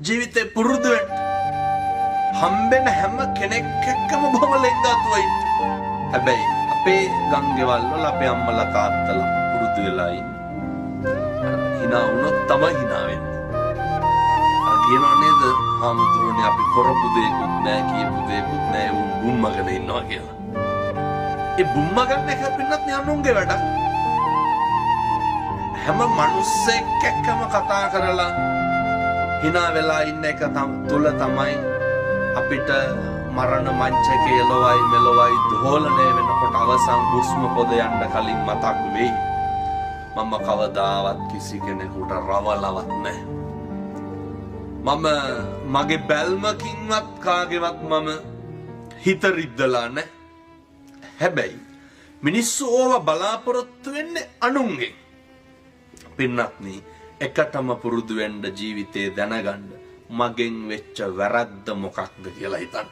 ජීවිතේ පුරුදු වෙන්න. හම්බෙන හැම කෙනෙක් එක්කම බොහොම ලෙන්ගතුව ඉන්න. හැබැයි අපේ ගම් ගෙවල් වල අපේ අම්මලා තාත්තලා පුරුදු වෙලා ඉන්නේ. අර හිනා වුණොත් තමයි හිනා වෙන්නේ. අර කියනවා නේද හාමුදුරුවනේ, අපි කරපු දෙයක්වත් නෑ, කියපු දෙයක්වත් නෑ, උන් බුම්මගෙන ඉන්නවා කියලා. ඒ බුම්ම ගන්න එක පින්නත් නේ අනුන්ගේ වැඩක්. හැම මනුස්සෙක් එක්කම කතා කරලා හිනා වෙලා ඉන්න එක තුල තමයි අපිට මරණ මංචකේ එලොවයි මෙලොවයි දෝලණය වෙනකොට අවසන් හුස්ම පොද යන්න කලින් මතක් වෙයි. මම කවදාවත් කිසි කෙනෙකුට රවලවත් නැහැ. මම මගේ බැල්මකින්වත් කාගේවත් මම හිත රිද්දලා නැහැ. හැබැයි මිනිස්සු ඕව බලාපොරොත්තු වෙන්නේ අනුන්ගෙන්. පින්නත්නි, එකටම පුරුදු වෙන්න, ජීවිතේ දැනගන්න මගෙන් වෙච්ච වැරද්ද මොකක්ද කියලා හිතන්න.